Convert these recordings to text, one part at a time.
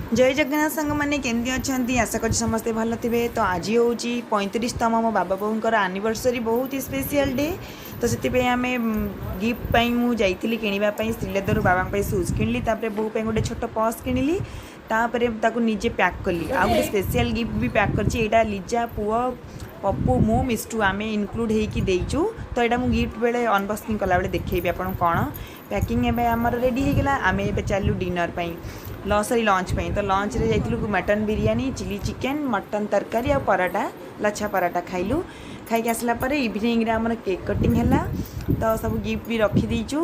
ଜୟ ଜଗନ୍ନାଥ ସାଙ୍ଗମାନେ, କେମିତି ଅଛନ୍ତି? ଆଶା କରୁଛି ସମସ୍ତେ ଭଲ ଥିବେ। ତ ଆଜି ହେଉଛି 35ତମ ମୋ ବାବା ବୋଉଙ୍କର ଆନିଭର୍ସରୀ, ବହୁତ ହି ସ୍ପେଶିଆଲ୍ ଡେ। ତ ସେଥିପାଇଁ ଆମେ ଗିଫ୍ଟ ପାଇଁ ମୁଁ ଯାଇଥିଲି କିଣିବା ପାଇଁ ଶ୍ରୀଲେଦରରୁ। ବାବାଙ୍କ ପାଇଁ ସୁଜ୍ କିଣିଲି, ତାପରେ ବୋଉ ପାଇଁ ଗୋଟେ ଛୋଟ ପର୍ସ କିଣିଲି, ତାପରେ ତାକୁ ନିଜେ ପ୍ୟାକ୍ କଲି। ଆଉ ଗୋଟେ ସ୍ପେଶିଆଲ୍ ଗିଫ୍ଟ ବି ପ୍ୟାକ୍ କରିଛି। ଏଇଟା ଲିଜା, ପୁଅ, ପପୁ, ମୁଁ, ମିଷ୍ଟୁ ଆମେ ଇନକ୍ଲୁଡ଼ ହେଇକି ଦେଇଛୁ। ତ ଏଇଟା ମୁଁ ଗିଫ୍ଟ ବେଳେ, ଅନବକ୍ସିଂ କଲାବେଳେ ଦେଖେଇବି ଆପଣଙ୍କୁ କ'ଣ। ପ୍ୟାକିଂ ଏବେ ଆମର ରେଡ଼ି ହେଇଗଲା। ଆମେ ଏବେ ଚାଲିଲୁ ଡିନର୍ ପାଇଁ, ସରି, ଲଞ୍ଚ ପାଇଁ। ତ ଲଞ୍ଚରେ ଯାଇଥିଲୁ, mutton biryani, chilli chicken, mutton ତରକାରୀ ଆଉ ପରଟା, ଲଚ୍ଛା ପରଟା ଖାଇଲୁ। ଖାଇକି ଆସିଲା ପରେ ଇଭିନିଂରେ ଆମର କେକ୍ କଟିଂ ହେଲା। ତ ସବୁ ଗିଫ୍ଟ ବି ରଖିଦେଇଛୁ।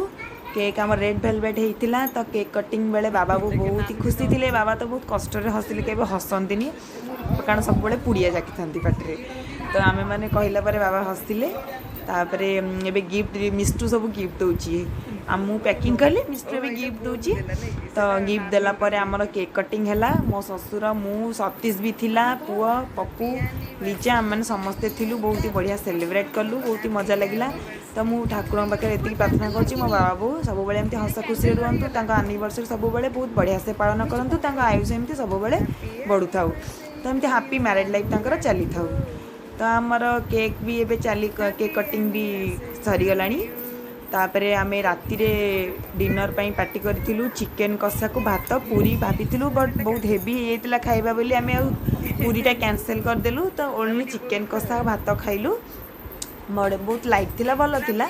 କେକ୍ ଆମର ରେଡ଼୍ ଭେଲଭେଟ୍ ହେଇଥିଲା। ତ କେକ୍ କଟିଂ ବେଳେ ବାବା ବୋଉ ବହୁତ ହି ଖୁସି ଥିଲେ। ବାବା ତ ବହୁତ କଷ୍ଟରେ ହସିଲେ, କେବେ ହସନ୍ତିନି, କାରଣ ସବୁବେଳେ ପୁଡ଼ିଆ ଜାକିଥାନ୍ତି ପାଟିରେ। ତ ଆମେମାନେ କହିଲା ପରେ ବାବା ହସିଲେ। ତାପରେ ଏବେ ଗିଫ୍ଟ ମିଷ୍ଟୁ ସବୁ ଗିଫ୍ଟ ଦେଉଛି। ଆଉ ମୁଁ ପ୍ୟାକିଂ କଲି, ମିଷ୍ଟୁ ଏବେ ଗିଫ୍ଟ ଦେଉଛି। ତ ଗିଫ୍ଟ ଦେଲା ପରେ ଆମର କେକ୍ କଟିଂ ହେଲା। ମୋ ଶ୍ୱଶୁର, ମୁଁ, ସତୀଶ ବି ଥିଲା, ପୁଅ, ପପୁ, ଲିଜା, ଆମେମାନେ ସମସ୍ତେ ଥିଲୁ। ବହୁତ ହି ବଢ଼ିଆ ସେଲିବ୍ରେଟ୍ କଲୁ, ବହୁତ ହି ମଜା ଲାଗିଲା। ତ ମୁଁ ଠାକୁରଙ୍କ ପାଖରେ ଏତିକି ପ୍ରାର୍ଥନା କରୁଛି, ମୋ ବାବା ବୋଉ ସବୁବେଳେ ଏମିତି ହସ ଖୁସିରେ ରୁହନ୍ତୁ, ତାଙ୍କ ଆନିଭର୍ସରୀ ସବୁବେଳେ ବହୁତ ବଢ଼ିଆ ସେ ପାଳନ କରନ୍ତୁ, ତାଙ୍କ ଆୟୁଷ ଏମିତି ସବୁବେଳେ ବଢ଼ୁଥାଉ, ତ ଏମିତି ହାପି ମ୍ୟାରେଡ଼୍ ଲାଇଫ୍ ତାଙ୍କର ଚାଲିଥାଉ। ତ ଆମର କେକ୍ ବି ଏବେ ଚାଲି, କେକ୍ କଟିଂ ବି ସରିଗଲାଣି। ତାପରେ ଆମେ ରାତିରେ ଡିନର୍ ପାଇଁ ପାର୍ଟି କରିଥିଲୁ। ଚିକେନ୍ କଷାକୁ ଭାତ, ପୁରୀ ଭାବିଥିଲୁ, ବଟ୍ ବହୁତ ହେଭି ହେଇଯାଇଥିଲା ଖାଇବା ବୋଲି ଆମେ ଆଉ ପୁରୀଟା କ୍ୟାନସେଲ୍ କରିଦେଲୁ। ତ ଓନ୍ଲି ଚିକେନ୍ କଷା ଆଉ ଭାତ ଖାଇଲୁ। ବଡ଼ ବହୁତ ଲାଇଟ୍ ଥିଲା, ଭଲ ଥିଲା।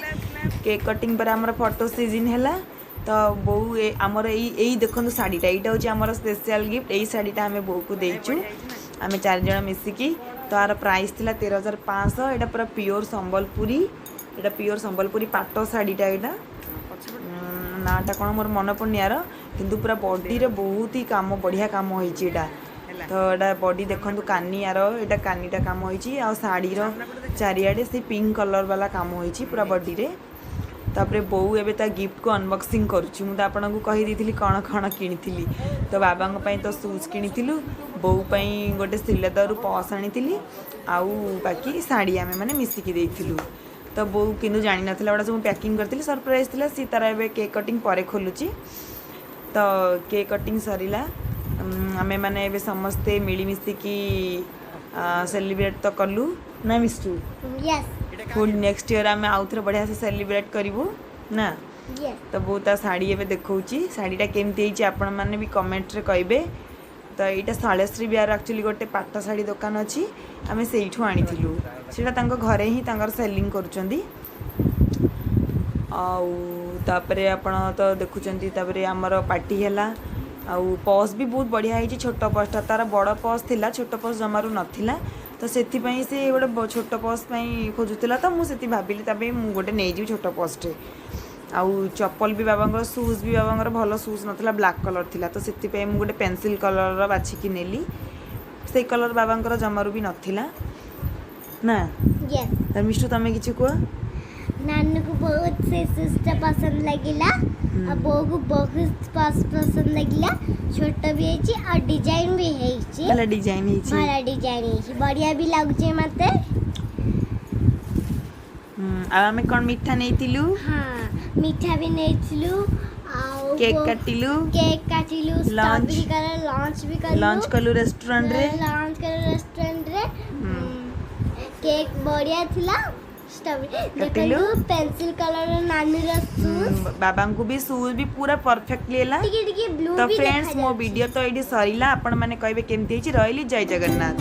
କେକ୍ କଟିଂ ପରେ ଆମର ଫଟୋ ସିଜନ୍ ହେଲା। ତ ବୋଉ ଆମର ଏଇ ଦେଖନ୍ତୁ ଶାଢ଼ୀଟା, ଏଇଟା ହେଉଛି ଆମର ସ୍ପେଶିଆଲ୍ ଗିଫ୍ଟ। ଏଇ ଶାଢ଼ୀଟା ଆମେ ବୋଉକୁ ଦେଇଛୁ, ଆମେ ଚାରିଜଣ ମିଶିକି। ତ ଆର ପ୍ରାଇସ୍ ଥିଲା 13,500। ଏଇଟା ପୁରା ପିଓର ସମ୍ବଲପୁରୀ, ଏଇଟା ପିଓର ସମ୍ବଲପୁରୀ ପାଟ ଶାଢ଼ୀଟା। ଏଇଟା ନାଁଟା କ'ଣ ମୋର ମନେ ପଡ଼ୁନି ଆର, କିନ୍ତୁ ପୁରା ବଡ଼ିରେ ବହୁତ ହି କାମ, ବଢ଼ିଆ କାମ ହେଇଛି ଏଇଟା। ତ ଏଇଟା ବଡି ଦେଖନ୍ତୁ, କାନି ଆର ଏଇଟା କାନିଟା କାମ ହେଇଛି ଆଉ ଶାଢ଼ୀର ଚାରିଆଡ଼େ ସେ ପିଙ୍କ କଲର୍ ବାଲା କାମ ହେଇଛି ପୁରା ବଡ଼ିରେ। ତାପରେ ବୋଉ ଏବେ ତା ଗିଫ୍ଟକୁ ଅନବକ୍ସିଂ କରୁଛି। ମୁଁ ତ ଆପଣଙ୍କୁ କହିଦେଇଥିଲି କ'ଣ କ'ଣ କିଣିଥିଲି। ତ ବାବାଙ୍କ ପାଇଁ ତ ସୁଜ୍ କିଣିଥିଲୁ, ବୋଉ ପାଇଁ ଗୋଟେ ଶ୍ରୀଲେଦରରୁ ପର୍ସ ଆଣିଥିଲି, ଆଉ ବାକି ଶାଢ଼ୀ ଆମେ ମାନେ ମିଶିକି ଦେଇଥିଲୁ। ତ ବୋଉ କିନ୍ତୁ ଜାଣିନଥିଲା, ଗୁଡ଼ା ସବୁ ପ୍ୟାକିଂ କରିଥିଲି, ସରପ୍ରାଇଜ୍ ଥିଲା। ସିଏ ତାର ଏବେ କେକ୍ କଟିଂ ପରେ ଖୋଲୁଛି। ତ କେକ୍ କଟିଂ ସରିଲା। ଆମେମାନେ ଏବେ ସମସ୍ତେ ମିଳିମିଶିକି ସେଲିବ୍ରେଟ୍ ତ କଲୁ ନା ମିଷ୍ଟୁ? Yes. ପୁଣି ନେକ୍ସଟ ଇୟର୍ ଆମେ ଆଉଥରେ ବଢ଼ିଆ ସେ ସେଲିବ୍ରେଟ୍ କରିବୁ ନା? Yes. ତ ବୋଉ ତା ଶାଢ଼ୀ ଏବେ ଦେଖାଉଛି। ଶାଢ଼ୀଟା କେମିତି ହେଇଛି, ଆପଣମାନେ ବି କମେଣ୍ଟରେ କହିବେ। ତ ଏଇଟା ଶୈଳଶ୍ରୀ ବିହାର ଆକ୍ଚୁଆଲି ଗୋଟେ ପାଟ ଶାଢ଼ୀ ଦୋକାନ ଅଛି, ଆମେ ସେଇଠୁ ଆଣିଥିଲୁ। ସେଇଟା ତାଙ୍କ ଘରେ ହିଁ ତାଙ୍କର ସେଲିଂ କରୁଛନ୍ତି। ଆଉ ତାପରେ ଆପଣ ତ ଦେଖୁଛନ୍ତି, ତାପରେ ଆମର ପାର୍ଟି ହେଲା। ଆଉ ପର୍ସ ବି ବହୁତ ବଢ଼ିଆ ହେଇଛି, ଛୋଟ ପର୍ସଟା। ତାର ବଡ଼ ପର୍ସ ଥିଲା, ଛୋଟ ପର୍ସ ଜମାରୁ ନଥିଲା। ତ ସେଥିପାଇଁ ସେ ଗୋଟେ ଛୋଟ ପର୍ସ ପାଇଁ ଖୋଜୁଥିଲା। ତ ମୁଁ ସେଠି ଭାବିଲି ତା ପାଇଁ ମୁଁ ଗୋଟେ ନେଇଯିବି ଛୋଟ ପର୍ସଟେ। ଆଉ ଚପଲ ବି, ବାବାଙ୍କର ସୁଜ୍ ବି, ବାବାଙ୍କର ଭଲ ସୁଜ୍ ନଥିଲା, ବ୍ଲାକ୍ କଲର୍ ଥିଲା। ତ ସେଥିପାଇଁ ମୁଁ ଗୋଟେ ପେନସିଲ୍ କଲର୍ର ବାଛିକି ନେଲି। ସେଇ କଲର୍ ବାବାଙ୍କର ଜମାରୁ ବି ନଥିଲା ନା? Yes. ତ ମିଷ୍ଟୁ, ତମେ କିଛି କୁହ। ନାନୁକୁ ବହୁତ ସେ ସୁଜ୍ଟା ପସନ୍ଦ ଲାଗିଲା ଆଉ ବୋଉକୁ ବହୁତ ପସନ୍ଦ ଲାଗିଲା। ଛୋଟ ବି ହେଇଛି ଆଉ ଡିଜାଇନ ବି ହେଇଛି। ଭଲ ଡିଜାଇନ୍ ହେଇଛି। ଭଲ ଡିଜାଇନ ହେଇଛି, ବଢ଼ିଆ ବି ଲାଗୁଛି ମତେ। ଆଉ ଆମେ କ'ଣ ମିଠା ନେଇଥିଲୁ? ହଁ, ମିଠା ବି ନେଇଥିଲୁ ଆଉ କେକ୍ କାଟିଲୁ। କେକ୍ କାଟିଲୁ। Lunch. Strawberry colour, launch ବି କଲୁ। ଲଞ୍ଚ କଲୁ ରେଷ୍ଟୁରାଣ୍ଟରେ। ଲଞ୍ଚ କଲୁ ରେଷ୍ଟୁରାଣ୍ଟରେ। କେକ୍ ବଢ଼ିଆ ଥିଲା। ଷ୍ଟ୍ରବେରୀ କାଟିଲୁ। ଦେଖନ୍ତୁ, ପେନସିଲ କଲର ନାନୀର ସୁଜ୍। ବାବାଙ୍କୁ ବି ସୁଜ୍ ବି ପୁରା ପରଫେକ୍ଟଲି ହେଲା। ଟିକେ ଟିକେ ବ୍ଲୁ ତ ବି ଫ୍ରେଣ୍ଡସ୍, ମୋ ଦେଖାଯାଉଛି। ଭିଡ଼ିଓ ତ ଏଇଠି ସରିଲା। ଆପଣମାନେ କହିବେ କେମିତି ହେଇଛି। ରହିଲି, ଜୟ ଜଗନ୍ନାଥ।